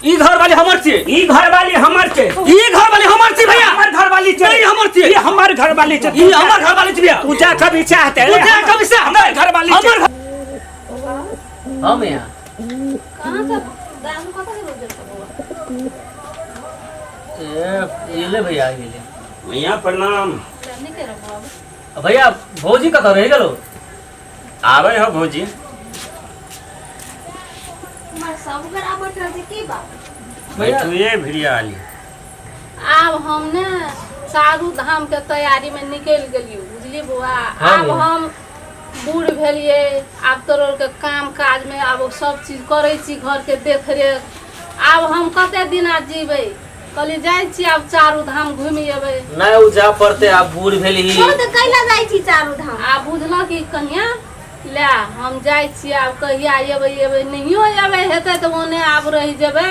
ई घर वाली हमर छियै। ई घर वाली हमर छै। ई घर वाली हमर छियै भैया। हमर घर वाली छै। नहीं, हमर छियै। ई हमर घर वाली छै। ई हमर घर वाली छियै भैया। तू जा कभी चाहते। तू जा कभी चाहते। हमर घर वाली छै। हमर घर। हाँ भैया। कहाँ से दाम कता के रोज बौआ? ए ये ले भैया, ये ले। भैया प्रणाम। नहीं के रहो बौआ। भैया भौजी कतऽ रहि गेलो? आबै हो भौजी। हमर सब बराबर रहते की बात? बैठुए भिड़िया वाली। आब हम ने चारू धाम के तैयारी में निकलि गेलियो, बुझली बौआ? हाँ आब भैया। हम बूढ़ भेलियै, आब तोर के काम काज में आब सब चीज करै छी, घर के देख रेख। आब हम कते दिना जीबै? कहली जाइ छी आब चारू धाम घुमि एबै। नहि ओ जा पड़ते, आब बूढ़ भेलही। छोड़ तऽ कैला जाइ छी चारू धाम? आ बुझलक कि कनिया ले हम जाइ छी, आब कहिया एबै एबै नहियो एबै हेतै तऽ ओने आब रहि जेबै।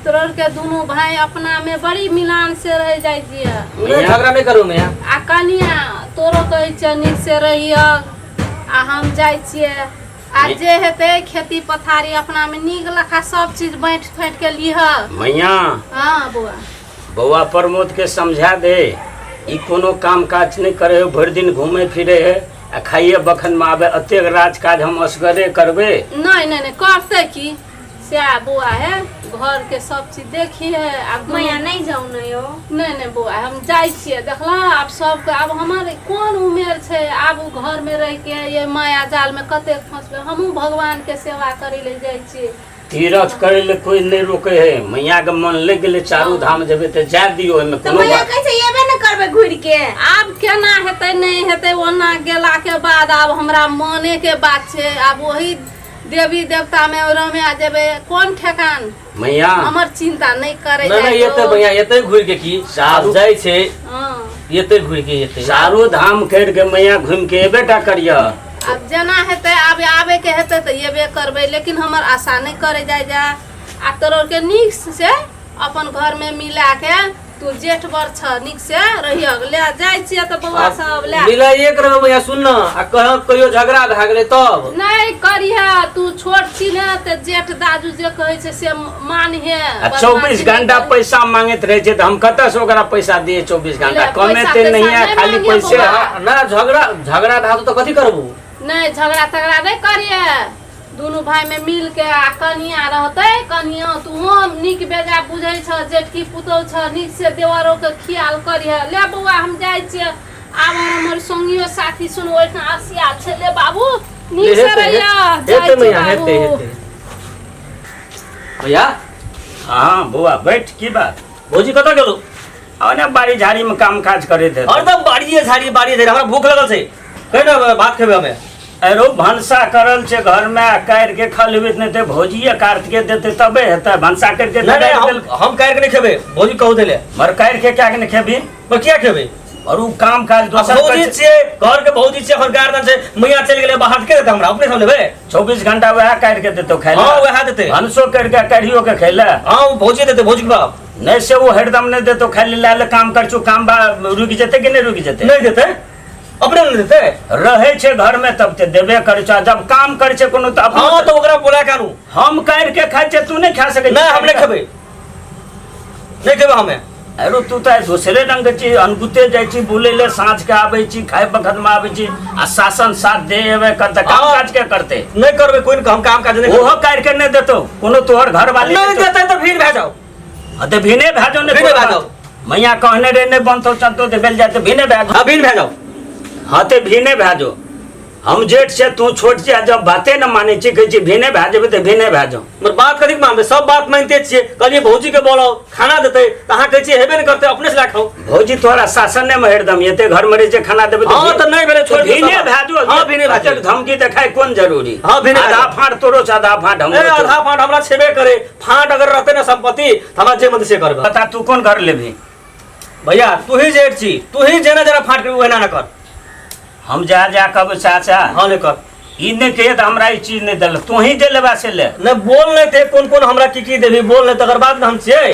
तोर के दुनू भाई अपना में बड़ी मिलान से रह जाइ छियै। नहि झगड़ा नहि करू मैया। आ कनिया तोरो कहै छियै नीक से रहिय, आ हम जाइ छियै। आ जे हेतै खेती पथारी अपना में नीक लखा सब चीज बाँटि फाँटि के लिह। मैया। हाँ बौआ। बौआ प्रमोद के समझा दे, ई कोनो काम काज नहि करे है, भरि दिन घूमे फिरे है आ खाइए बखन में आबे, एतेक राज काज हम असगरे करबे। नहीं नहीं नहीं करते की से बौआ है, घर के सब चीज देखी है। आब मैया नहीं जाऊ न यो। नहीं नहीं बौआ हम जाइ छियै, देखला आब सबके आब हमर कोन उमेर छै, आब उ घर में रह के ये माया जाल में कतेक फंसबै। हमहूँ भगवान के सेवा करै ले जाइ छियै। तीरथ करे ले कोई नहीं रोके है, मैया के मन लग गेले चारू धाम जेबे ते जा दियो, एमे तऽ कोनो मैया बात। कहै छै एबे न करबै घुरि के। आब केना हेतै नहीं हेतै, ओना गेला के बाद आब हमरा मने के बात छै, आब वही देवी देवता में रमे जेबै, कोन ठेकान। मैया हमर चिंता नहीं करे। नहीं नहीं एते भैया एते घुरि के की आब जाइ छै। हाँ। एते घुरि के एते चारू धाम कर के मैया घुमि के एबे टा करिय। आब जेना हेतै, आब आबे के हेतै तऽ एबे करबै, लेकिन हमर आशा नहीं करे जाय जा। आ तोर के नीक से अपन घर में मिला के तू जेठ बर छ, नीक से रहिय। ले जाइ छियै तऽ बौआ सब ले मिलाइए के रहबै भैया, सुन न, आ कह कहियो झगड़ा भए गेलै तब नहीं करिहे। तू छोट छी ने तऽ जेठ दाजू जे कहै छै से मानहे। आ 24 घंटा पैसा मांगैत रहै छै तऽ हम कतऽ से ओकरा पैसा दिए? 24 घंटा ले, पैसा कमेते तैसा नहीं है, नहि खाली मांगिए पैसे। बौआ। ना झगड़ा झगड़ा भए जेतौ तऽ कथी करबू? नहीं झगड़ा तगड़ा नहीं करिए, दुनू भाई में मिल के। आ कनिया रहते, कनिया तूहो नीक बेजा बुझै छ, जेठकी पुतहु छ, नीक से देवरो के ख्याल करिहे। ले बौआ हम जाइ छियै, आब हमर संगियो साथी सुन ओहिठाम आसिया छै। ले बाबू नीक से हेतै, रहिया। जाइ हेतै छी मैया, बाबू। हेतै हेतै भैया। हाँ बौआ बैठ, की बात? भौजी कतऽ गेलौ? ओने बाड़ी झाड़ी में काम काज करैत हेतै। हरदम बाड़िए झाड़ी बाड़िए झाड़ी, हमरा भूख लगल छै, कहि ने भात खेबै हमे। अरो भनसा करल छै घर में, आ काटि के खलेबै नहि तऽ भौजिए काटि के देतै तबे हेतै। भनसा करके नहीं नहीं हम काटि के नहीं खेबै, भौजी कहू देले। मर काटि के क्या के नहीं खेबी? पर किया खेबै? और उ काम काज दोसर भौजी करै छै। छियै, घर के भौजी छियै, एखन गार्जियन छै, मैया चलि गेलै बाहर, के देतै हमरा? अपने सब लेबै। 24 घंटा वएह काटि के देतौ खाइ हाँ वएह देतै। भनसो करके काटियो के खाइ ले। हाँ ओ भौजी देतै, भौजी के बाप। नहीं से वो हरदम नहीं देतो खाइ ले, ले काम कर छु, काम बा रुकि जेतै कि नहीं रुकि जेतै? नहीं देतै, अपने नहीं देतै। रहै छै घर में तब ते देबे करै छै, जब काम करै छै कोनो तऽ अपनो। हाँ तऽ ओकरा बोला के आनू। हम काटि के खाइ छियै, तू नहीं खा सकै नहीं हम नहीं खेबै, नहीं खेबै हमे। अरे तू तऽ दोसरे रंग के छी, अनगुते जाइ छी बोलै ले, साँझ के आबै छी, खाइ बखत में आबै छी, आ शासन साथ दे एबे करतै, काम हाँ। काज के करतै? नहीं करबै कोई, हम काम काज नहीं। ओहो काटि के नहीं देतौ कोनो तोहर घर वाली? नहीं देतै तऽ भीड़ भए जाओ। हाँ तऽ भिने भए जाओ ने। भिने भए जाओ। मैया कहने रहे नहीं बनतौ चलतौ तऽ बेल जाय तऽ भिने भए जाओ। हाँ भीड़ भए जाओ। हाँ तऽ भिने भए जाओ, हम जेठ छै तू छोट छै, आ जब बाते न मानै छी, कहै छी भिने भए जेबै तऽ भिने भए जाओ। मगर बात कथी मानबै? सब बात मानिते छियै। कहलियै भौजी के बोलाओ खाना देतै, तऽ अहाँ कहै छियै हेबे नहि करतै, अपने से लए खाउ। भौजी तोरा शासन में हरदम एते घर में रहै छै, खाना देबै तऽ हाँ, तऽ नहि भेलै, छोड़ि दियौ भिने सब। भए जाओ। हाँ, भिने भए जाओ। एतेक धमकी देखाय कोन जरूरी? हाँ, भिने भए आधा जाओ। फाँट तोरो छै, आधा फाँट ए हमरो छौ। आधा फाँट हमरा छेबे करे, फाँट अगर रहतै ने संपत्ति तऽ हमरा जे मन से करबै। बता तू कोन घर लेबही? भैया तू ही जेठ छी, तू ही जेना जेना फाँट करबी ओहिना न कर। हम जा जा कहबै चाचा। हाँ ले कर। ई नहि कहिए तऽ हमरा ई चीज नहि देलक, तू ही जे लेबा से ले। नहि बोल नहि थे कोन कोन हमरा की की देबी, बोल नहि तकर बाद ने हम छियै।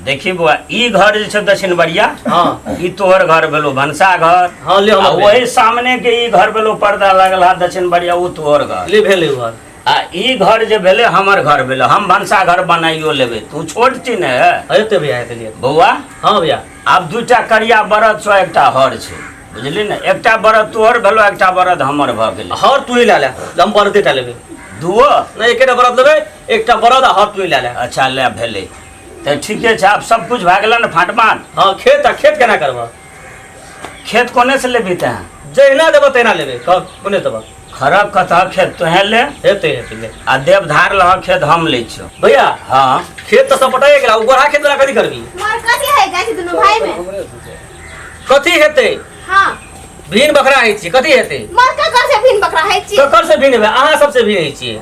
देखी बौआ, ई घर जे छै दक्षिणबरिया, हाँ ई तोहर घर भेलो भनसा घर। हाँ ले आ हमर वही सामने के ई घर भेलो, पर्दा लागल हा दक्षिणबरिया, ओ तोहर घर। ले भेलै घर। आ ई घर जे भेलै हमर घर भेलै, हम भनसा घर बनाइयो लेबै। तू छोट छी ने। हेतै भैया, हेतै लिअ। बौआ। हँ भैया। आब दूटा करिया बरद छौ, एकटा हर छै, बुझली ने? एकटा बरद तोहर भेलो, एकटा बरद हमर भऽ गेलै। हर तू ही लए ले, हम बरदे टा लेबै। दूओ नहि, एकेटा बरद लेबै, एकटा बरद आ हर तू ही लए ले। अच्छा ले भेलै तऽ ठीके छै। आब सब कुछ भए गेलै ने फाँट माँट? हँ, खेत आ खेत केना करबह? खेत कोने से लेबही तैं? जहिना देबह तहिना लेबै, कह कोने देबह? खरब कतऽ खेत तोहे ले। हेतै हेतै ले। आ देवधार लह खेत हम लै छियौ। भैया। हँ। खेत तऽ सब पटाइए गेल, ओ गोरहा खेत वाला कथी करबी? मर कथी है जाइ छै दुनू भाई में? कथी हेतै? हाँ। भिन बकरा होइ छियै, कथी हेतै? मर ककर से भिन बकरा है छी? ककर से भिन हेबै? अहाँ सबसे भिन होइ छियै।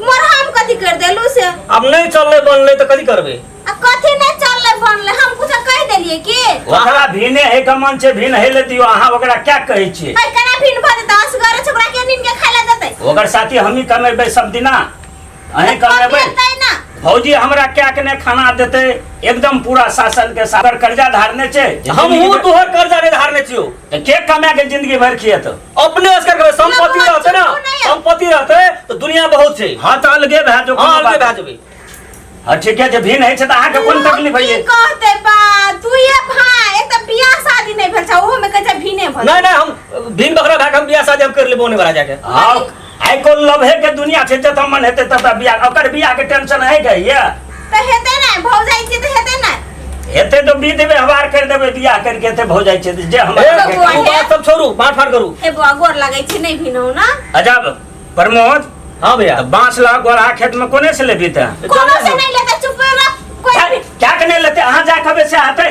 मर हम कथी कर देलू से? आब नहि चललै बनलै तऽ कथी करबै? आ कथी नहि चललै बनलै, हम कुछ कहि देलियै की? ओकरा भिने हे के मन छै, भिन हे ले दियौ। अहाँ ओकरा क्या कहै छियै? है केना भिन भऽ जेतै? असगरे छै, ओकरा के नीन के खाय लए देतै? ओकर साथी हमही कमेबै सब दिना, अहीं कमेबै? कमेतै ना। भौजी हमरा क्या के नहि खाना देतै, एकदम पूरा शासन के साथ। अगर कर्जा धारने छै हमहूँ तोहर कर्जा नहि धारने छियौ। तऽ के कमा के जिंदगी भरि खियेतौ? अपने असगर करबै, संपत्ति रहतै ना, संपत्ति रहतै तऽ दुनिया बहुत छै। हँ तऽ अलगे भए जो। हँ, अलगे भए जेबै। हँ ठीके छै, भिन्न होइ छै तऽ अहाँके कोन तकलीफ होइए? की कहते बा दुइये भाई, एक तऽ बियाह शादी नहि भेल छै, ओहो में कहै छै भिने भऽ। नहीं नहीं, हम भिन बकरा भए के हम बियाह शादी हम कर लेबो ओने वाला जाके। हँ, आइ कोन लभे के दुनिया छै, जतऽ मन हेतै ततऽ बियाह। ओकर बियाह के टेंशन है के ये? तऽ हेतै नहि, भौ जाइ छै तऽ हेतै नहि। हेतै तऽ विध व्यवहार कर देबै, बियाह करके हेतै, भौ जाइ छै जे हमरा ए, बौआ, ओ बात सब छोड़ू, बाँट फाट करू। हे बौआ, गोर लगै छै, नहि भिनौ ना। अच्छा प्रमोद। हाँ भैया। तऽ बाँस लऽ गोरहा खेत में कोने से लेबी तऽ? कोनो से नहीं लेते, चुप रह कोई भी। क्या के नहीं लेते? अहाँ जा कहबै से हेतै?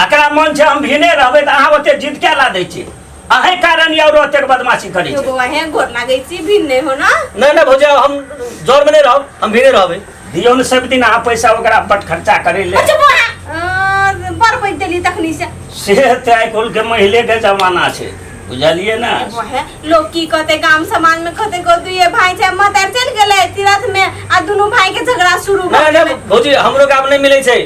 एकरा मन छै हम भिने रहबै, तऽ अहाँ ओते जिद क्या ला दै छी? अहें कारण या और ओतेक बदमाशी करै यो छै। बौआ, हे गोर लागै छी, भिन नहीं हो ना। नहीं नहीं भौजी, हम जर में नहीं रहब, हम भिने रहबै। दियौ ने सब दिन अहाँ पैसा ओकरा बट खर्चा करै ले। अच्छा बौआ, बड़ बैठ देली तखनी से। से तऽ आइ काल्हि के महिले के जमाना छै, बुझलियै ने? वहे लोग की कहते गाम समाज में, कहते गो दुइये भाई छै, मतार चल गेलै तीरथ में आ दुनू भाई के झगड़ा शुरू भऽ नहीं गेलै। नहीं भौजी, हमरो के आब नहीं मिलै छै।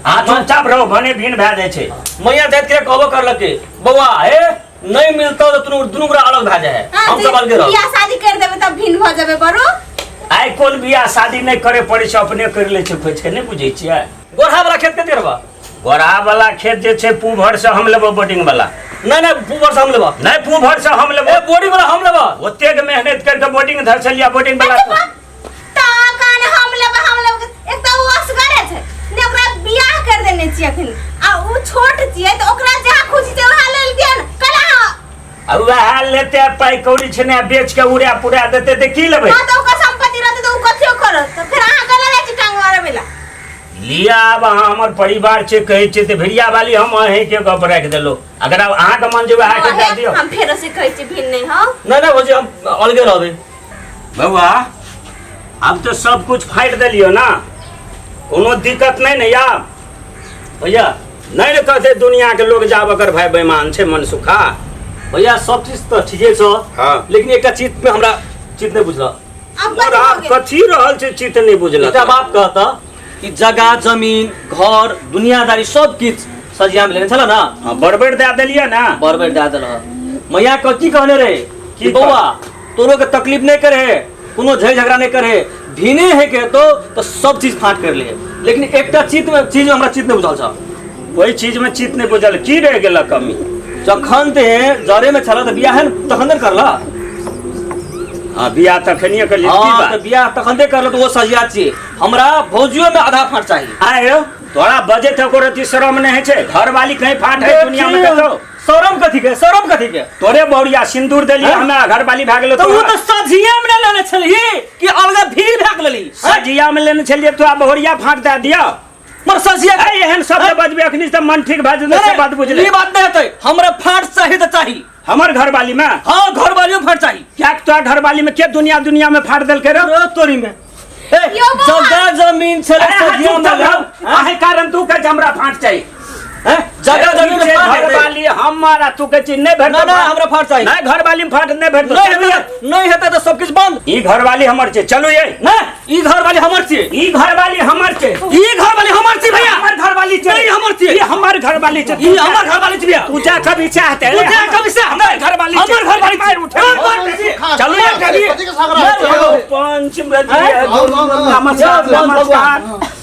अहाँ चुपचाप रहू, भने भिन्न भए जाइ छै। मैया जाइत के कहबो करलक के बौआ हे नहीं मिलतो तऽ दुनू दुनू गोरा अलग भए जाए, हाँ, हम सब अलगे रहब। बियाह शादी कर देबै तब भिन्न भऽ जेबै बरो। आइ कोन बियाह शादी नहि करे पड़ै छै, अपने करि लै छै खोजि के, नहि बुझै छियै? गोरहा वाला खेत कते करबा? गोरहा वाला खेत जे छै पूभर से हम लेबो, बोर्डिंग वाला। नहीं नहीं, पूभर से हम लेबा। नहीं, पूभर से हम लेबो। ए बोर्डिंग वाला हम लेबा। ओतेक मेहनत करके बोर्डिंग धरसलिया, बोर्डिंग वाला। अच्छा बा, तऽ कान हम लेबै हम लेबै, एक तऽ ओ असगरे छै ने, ओकरा बियाह कर देने छियै अखन, आ ओ छोट छियै तऽ ओकरा जहाँ खुशी छै वहाँ ले लितियै ने कला। आ वएह लेते पाइ कौड़ी छै ने, बेच के उड़ा पुरा देते तऽ की लेबै? हाँ तऽ ओकर संपत्ति रहतै तऽ ओ कथियो करत, तऽ फेर अहाँ गला जाइ छी टांग मारबै ला। लिअ, आब अहाँ हमर परिवार छै कहै छियै तऽ भेड़िया वाली हम अहींके गप राखि देलहुँ। अगर आब अहाँके मन जे वएह के दए दियौ। हम फेरो से कहै छी भिन्न नहि हौ। नहीं नहीं भौजी, हम अलगे रहबै। बौआ, आब तऽ सब कुछ फाड़ि देलियौ ने, कोनो दिक्कत नहि ने आब? भैया। नहि ने कहतै दुनिया के लोग जाब अकर भाई बेईमान छै मनसुखा? भैया, सब चीज तऽ ठीके छौ। हाँ। लेकिन एकटा चीज में हमरा चीज नहीं बुझल। आब और कथी आब भऽ गेल? कथी रहल छै चित नहि बुझलक? एकटा बात कहता कि जगह जमीन घर दुनियादारी सब किछु सजिया में लेने छल ना। हाँ, बड़बड़ दए देलियै ने। बरबर दए देल। मैया के की कहने रहे की कि बौआ तोरो के तकलीफ नहीं करे, कोनो झै झगड़ा नहीं करे, भिने है के तो सब चीज फाट कर ले, लेकिन एकटा चीज में चीज में हमरा चीज नहीं बुझल छ। ओहि चीज में चित नहि बुझल, की रहि गेल कमी? जखन ते जरे में छल तऽ बियाह है तखन ने करला। हाँ, बियाह तखनिये करलियै, की हाँ बात? तऽ बियाह तखन ते करल तऽ ओ सजिया छियै, हमरा भौजियो में आधा फाट चाही। आय यौ, तोरा बजे तऽ एको रत्ती शरम नहि होइ छै? घरवाली कहीं फाट है दुनिया में कतौ? शरम कथी के, शरम कथी के? तोरे बौरिया सिंदूर देलियै हाँ? हमरा घरवाली भए गेलो। तऽ ओ तऽ सझिया में ने लेने छलही कि अलग भीड़ भए गेलही? सजिया में लेने छलियै, तोरा बहुरिया फाट दए दियौ। मर सझिया ऐ एहन शब्द बजबे अखनी तऽ मन ठीक भए जेतै, से बात बुझले? ई बात नहीं हेतै, हमरा फाट चाही तऽ चाही। हमर घरवाली में? हाँ, घरवालियों फाट चाही। कियाक तोरा घरवाली में के दुनिया दुनिया में फाट देलकै रे? रो तोरी में ए यौ बौआ। जगह जमीन छलै अरे अहाँ सझिया चुप में रहू। अहें कारण तू कहै छै हमरा फाट चाही। हैं जगह जमीन में फाट घर हेतै। वाली हमर आ तू कहै छी नहि भेटतौ ना ना फाट। हमरा फाट चाही नहि घरवाली में फाट नहि भेटतौ नहीं चलू हेतै नहीं हेतै तऽ सब किछु बंद ये। ई घरवाली हमर छै चलू ये ना ई घरवाली हमर छियै ई घरवाली हमर छै ई घरवाली हमर छियै भैया हमर घरवाली छै नहीं, हमर छियै। ई हमर घरवाली छै ई हमर घरवाली छियै भैया तू जा कभी चाहते तू जा कभी चाहते। हमर घरवाली हमर घरवाली मार उठे हमर चलू ये कभी कथी के झगड़ा होइ छै? पंच हैं? नमस्कार नमस्कार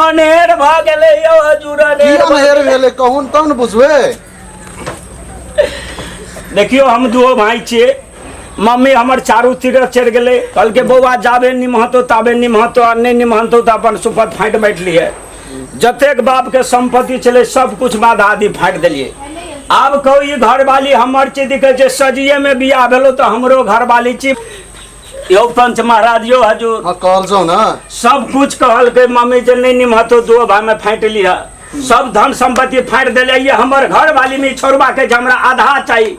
अनेर भऽ गेलै यौ हजूर की अनेर भऽ अनहेर भेलै कहून तब ने बुझबै देखियौ हम दुओ भाई छियै मम्मी हमर चारू तीरथ चढ़ि गेलै कहलकै बौआ जाबे निमहतो ताबे निमहतो आ नहि निमहतो तऽ अपन सुपत फाँटि बाँटि लिहे जतेक बापके सम्पत्ति छलै सब कुछ आधा आधी फाँटि देलियै आब कहू ई घरवाली हमर छी तऽ कहै छै सजिएमे बियाह भेलो तऽ हमरो घरवाली छी यौ पंच महाराज यौ हजूर हाँ कहल जाउ ने सब कुछ कहलकै मम्मी जे नहि निमहतो दुओ भाई में फाँटि लिह सब धन संपत्ति फाँटि देले ये हमर घरवाली में ई छोड़बा के जे हमरा आधा चाही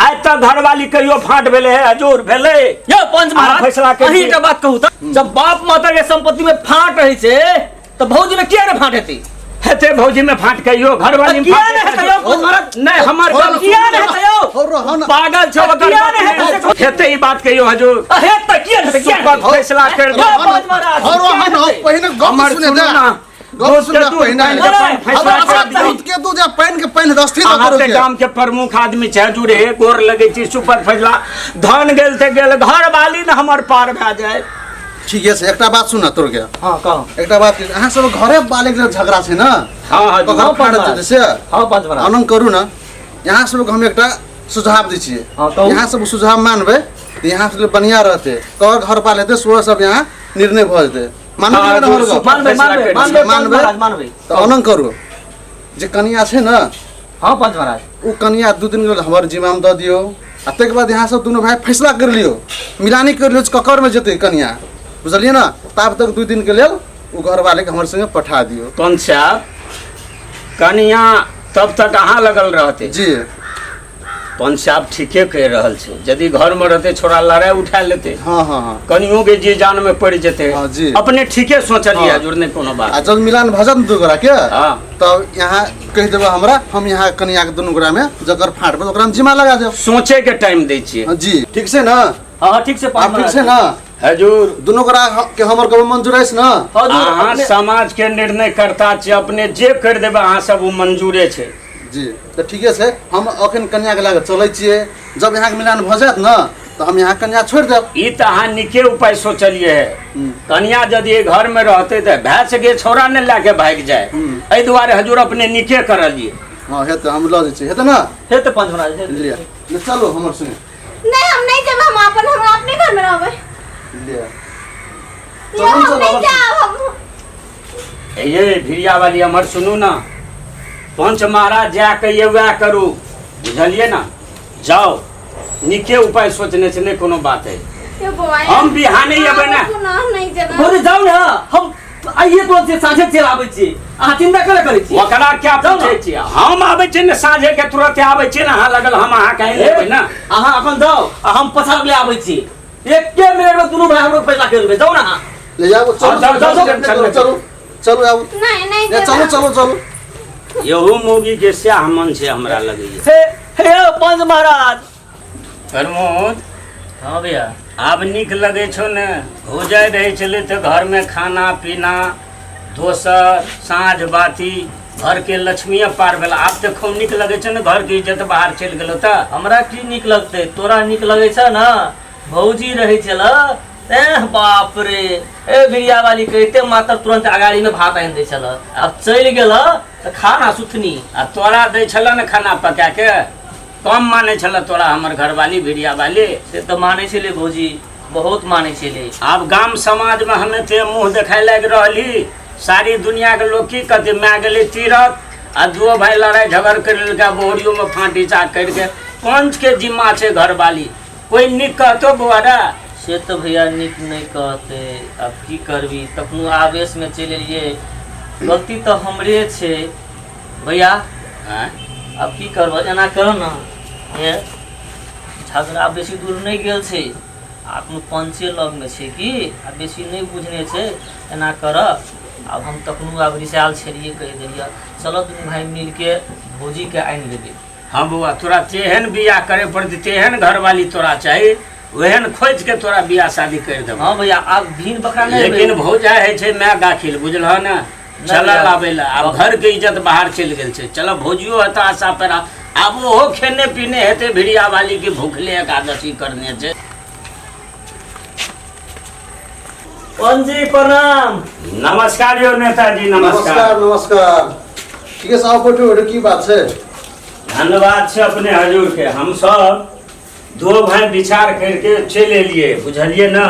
आइ तक घरवाली कहियो फाँट भेलै हे हजूर भेलै यौ पंच अहाँ महाराज फैसला करि अहीं दियौ। एकटा बात कहू तऽ जब बाप माता के संपत्ति में फाट रहै छै तऽ भौजी में किया ने फाट हेतै हेतै भौजी में फाँट कहियो घरवाली में किया फाँट नहि हेतै यौ पंच महाराज नहि हमर और गप किया नहि हेतै यौ और रह न पागल छौ ओकर किया बात नहि नहि हेतै से? हेतै ई बात कहियो हजूर हे तऽ किया नहि हेतै किया नहि सुपथ फैसला कर यौ दो पंच महाराज और किया रह नहि न हेतै? पहिने गप हमर सुने सुनू दे ना गप दूध सुने के दूध पहिने पानि के नहीं, पानि फैसला हमरा कर दियौ दूध के दूध या पानि के पानि दस्ती न अहाँ करू तऽ के गाम के प्रमुख आदमी छै हजूर हे गोर लगै छी सुपर फैसला धन गेल तऽ गेल घर वाली ने हमर पार भए जाय ठीके छै एकटा बात सुन तोर के हाँ कहू एकटा बात अहाँ सब घरे बाले के झगड़ा छै ने हाँ हजूर ककर हाँ, फाड़त पंच जेतै से हाँ पंच महाराज आनंद करू ने यहाँ सबके हम एकटा सुझाव दै छियै हाँ, कहू। यहाँ सब सुझाव मानबै तऽ यहाँ सबके बढ़िआँ रहतै ककर घर पाल हेतै सोह सब यहाँ निर्णय भऽ जेतै मानबै हाँ, कि नहि हमर गप? मानबै मानबै मानबै पंच मानबै? महाराज मानबै तऽ आनंद करू जे कनिया छै ने हाँ पंच महाराज ओ कनिया दू दिन लेल हमर जिम्मामे दऽ दियौ आ ताहिके बाद यहाँ सब दुनू भाई फैसला करि लियौ मिलानी करि लियौ जे ककरमे जेतै कनिया बुझलियै ने ताब तक दू दिनके लेल ओ घरवालीके हमर संगे पठा दियौ पंच साहब कनिया तब तक अहाँ लगल रहते जी पंच साहब ठीके कहि रहल छै यदि घरमे रहते छोड़ा लड़ाइ उठा लेते हाँ हाँ हाँ कनियो के जी जान में पड़ि जेते हाँ, जी। अपने ठीके सोचलिए हाँ। हजूर नहीं कोनो आ बात जब मिलान भऽ जायत ने दू गोरा के हाँ तब यहाँ कहि देबै हमरा हम यहाँ कनिया के दुनू गोरा में जकर फाट पर ओकरा में जिम्मा लगा देब सोचे के टाइम दै छियै हाँ, जी ठीक छै ने हाँ हाँ ठीक छै आब ठीक छै ने हजूर दुनू गोरा के हमर गप मंजूर अछि ने हजूर अहाँ अपने- समाज के निर्णय करता छियै अपने जे करि देबै अहाँ सब ओ मंजूरे छै जी तऽ ठीके छै हम अखन कन्याके लए कऽ चलै छियै जब यहाँके मिलान भऽ जायत ने तऽ हम यहाँ कन्या छोड़ि देब ई तऽ अहाँ नीके उपाय सोचलियै है कन्या यदि एहि घरमे रहतै तऽ भए सकै छौड़ा नहि लए के भागि जाय एहि दुआरे हजूर अपने नीके करलियै हँ हेतै हम लऽ जाइ छियै हेतै ने हेतै पंच महाराज हेतै लिअ ले चलू हमर संगे नहीं हम नहीं जेबै हम अपन हमरा अपने घर में रहबै लिअ यो हम चलू, नहीं चलू। जाब हम ये भिड़िया वाली हमर सुनू ने पंच महाराज जा कहिए वएह करू बुझलियै ने जाउ नीके उपाय सोचने छै नहि कोनो बात है यो बौआ हम बिहाने एबै ने हम नहीं जेबै भौजी जाउ ने हम आइए तुरंत से साँझे चलि आबै छी अहाँ चिन्ता करे करै छी ओकरा क्या जाउ ने। पूछै छियै हम आबै छियै ने साँझे के तुरंते आबै छियै ने अहाँ लगल हम अहाँके आनि लेबै ने अहाँ अपन जाउ आ हम पछाड़ ले आबै छी एके मिनट में दुनू भाई हमरो फैसला कर लेबै जाउ ने अहाँ ले जाउ चलू चलू, चलू चलू, चलू चलू चलू आबू नहीं नहीं ले चलू चलू चलू यहू मौगी के सएह मन छै हमरा लगैया हे हे पंच महाराज प्रमोद हाँ भैया आब नीक लगै छौ ने हो जाइ रहै छलै तऽ घरमे खाना पीना दोसर साँझ बाती घरके लक्ष्मीए पार भेल आब तऽ खूब नीक लगै छै ने घरके इज्जत बाहर चलि गेलौ तऽ हमरा की नीक लगतै तोरा नीक लगै छ ने भौजी रहै छल एह बाप रे ए बिरिया वाली कहिते मात्र तुरंत अगाड़ी में भात आनि दै छल आब चलि गेल तऽ खाना सुथनी आ तोरा दै छल ने खाना पका के कम मानै छल तोरा हमर घरवाली भिड़िया वाली से तऽ मानै छलै भौजी बहुत मानै छलै आब गाम समाजमे हमे ते मुँह देखाय लागि रहली सारी दुनियाके लोग की कहतै माय गेलै तीरथ आ दुओ भाई लड़ाइ झगड़ करि लेलकै बोहरियोमे फाँटी चाक करिके पंचके जिम्मा छै घरवाली कोइ नीक कहतो बौआ रे से तऽ भैया नीक नहि कहतै आब की करबी तखनो आवेशमे चलि एलियै गलती तऽ हमरे छै भैया आँय? आब की करबह एना कर ने हे झगड़ा बेसी दूर नहि गेल छै आ कोनो पंचे लगमे छै की आ बेसी नहि बुझने छै एना कर आब हम तखनो आब रिसायल छलियै, कहि देलियै चलऽ दुनू भाय मिलके भौजीके आनि लेबै। हाँ बौआ, तोरा तेहन बियाह करे पड़तै, तेहन घरवाली तोरा चाही, ओहन खोजि के तोरा बियाह शादी कर देबो। हाँ भैया, आब भीन बकरा नहीं लेकिन भौजा है छै my दाखिल, बुझलह ने, चलल आबै लए। आब घर के इज्जत बाहर चलि गेल छै। चल भौजियो हेतै आशा पर, आब ओहो खेने पीने हेतै भिड़िया वाली के भूखले एकादशी करने छै। पंजी प्रणाम। नमस्कार यो नेताजी। नमस्कार नमस्कार नमस्कार। ठीक है साहब, बैठू बैठू, की बात छै? धन्यवाद छै अपने हजूर के। हम सब दो भाई विचार करके चलि एलियै, बुझलियै ना।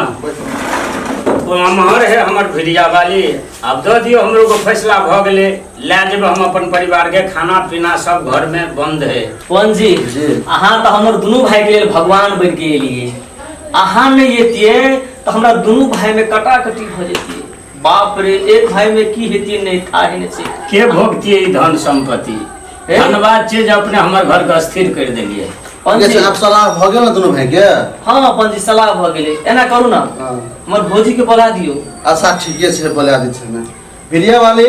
ओ अमहर है हमर भिड़िया वाली, आब दऽ दियौ, हमरो को फैसला भऽ गेलै, लए जेबै हम अपन परिवार के। खाना पीना सब घर में बंद है। पंजी जी। अहाँ तऽ हमर दुनू भाई के लेल भगवान बनि के एलियै। अहाँ नहि एतियै तऽ हमरा दुनू भाई में कटाकटी भऽ जैतियै। बाप रे, एक भाई में की हेतियै नहि थाहे नहि छै। के भोगतियै ई धन संपत्ति? हे? धन्यवाद छै जे अपने हमर घर के स्थिर कर देलियै। ठीक पंजी छै, आब सलाह भऽ गेल ने दुनू भाई के? हाँ पंजी, सलाह भऽ गेलै। एना करू ने, हाँ। हमर भौजी के बोला दियौ। अच्छा ठीके छै, बोला दै छै। हमे भिड़िया वाली,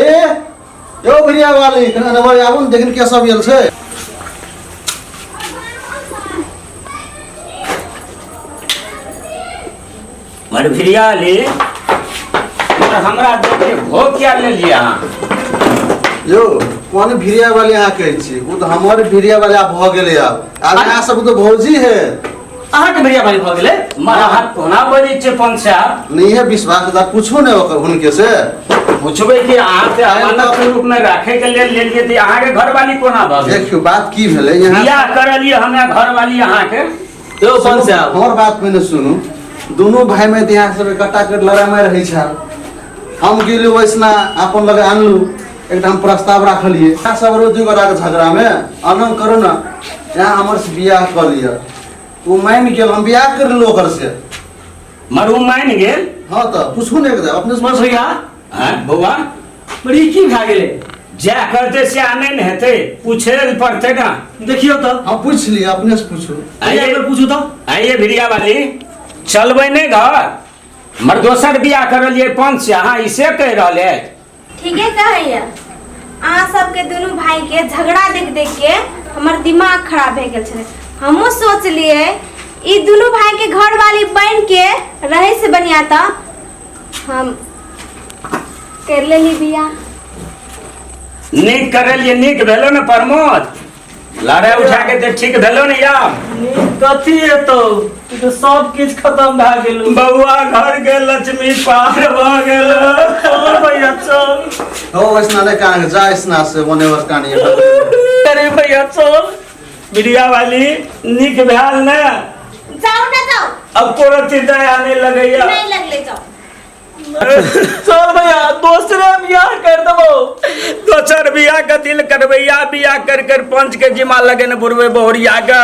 यौ भिड़िया वाली, कने नंबर आबू ने, देखिन के सब आयल छै। मर भिड़िया वाली, मर हमरा देख के भोग किया लेलियै अहाँ? यौ कोन भिड़िया वाली अहाँ कहै छी? ओ तऽ हमर भिड़िया वाली आब भऽ गेलै। आब आब अहाँ सब तऽ भौजी है। अहाँके भिड़िया वाली भऽ गेलै? मर अहाँ कोना बजै छियै पंच साहब? नहीं है विश्वास तऽ पूछू ने ओकर हुनके से। पूछबै कि अहाँ से अमानत के रूप में राखे के लेल लेलियै तऽ अहाँके घरवाली कोना भऽ गेल? देखियौ बात की भेलै यहाँ। बियाह करलियै हमे घरवाली अहाँके। यौ पंच साहब, हमर बात पहिने सुनू। दुनू भाई में तऽ यहाँ सब कट्टा कट लड़ाइ रहै छल। हम गेली वैसना अपन लगे आनलू, एकटा हम प्रस्ताव राखलियै। यहाँ सब रोज दू गोटाके झगड़ामे अनंग करू ने, यहाँ हमर से बियाह कऽ लिअ। ओ मानि गेल, हम बियाह कर लेलहुँ ओकर से। मर ओ मानि गेल? हाँ तऽ पूछू ने एकदम अपने से। मर भैया। आँय बौआ, मर ई की भए गेलै? जएह करतै सएह नहि ने हेतै, पूछे लए पड़तै ने। देखियौ तऽ। हम पूछि लिअ, अपने से पूछू। भैया, एक बेर पूछू तऽ। आइए भिड़िया वाली, चलबै नहि घर? मर दोसर बियाह करलियै पंच से, अहाँ इसे कहि रहल अछि? ठीके कहैया, अहाँ सबके दुनू भाई के झगड़ा देख देख के हमर दिमाग खराब भए गेल छलै। हमहूँ सोचलियै ई दुनू भाई के घरवाली बन के रहे से बढ़िया तऽ हम कर लेली बियाह। नीक करलियै, नीक भेलो ने प्रमोद? लड़ाई उठा के तऽ ठीक भेलो ने यार? नीक कथी हेतौ, ई तऽ सब किछु खतम भए गेल। बौआ, घर के लक्ष्मी पार भऽ गेल। चल भैया चल। हो वैसना नहि कान जा, ऐसना से ओने वर कानी। अरे भैया चल। मीडिया वाली, नीक भेल ने? जाओ ना जाओ। अब कोरती दया नहीं लगैया? नहीं लगले, जाओ। चल भैया, दोसरे बियाह कर देबो। दोसर बियाह के दिल करबैया, बियाह कर कर पंच के जिमा लगे ने बुढ़वे बहुरिया के।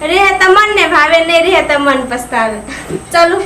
रहे त मन ने भावे, नहीं रहे त मन पछतावे। चलू।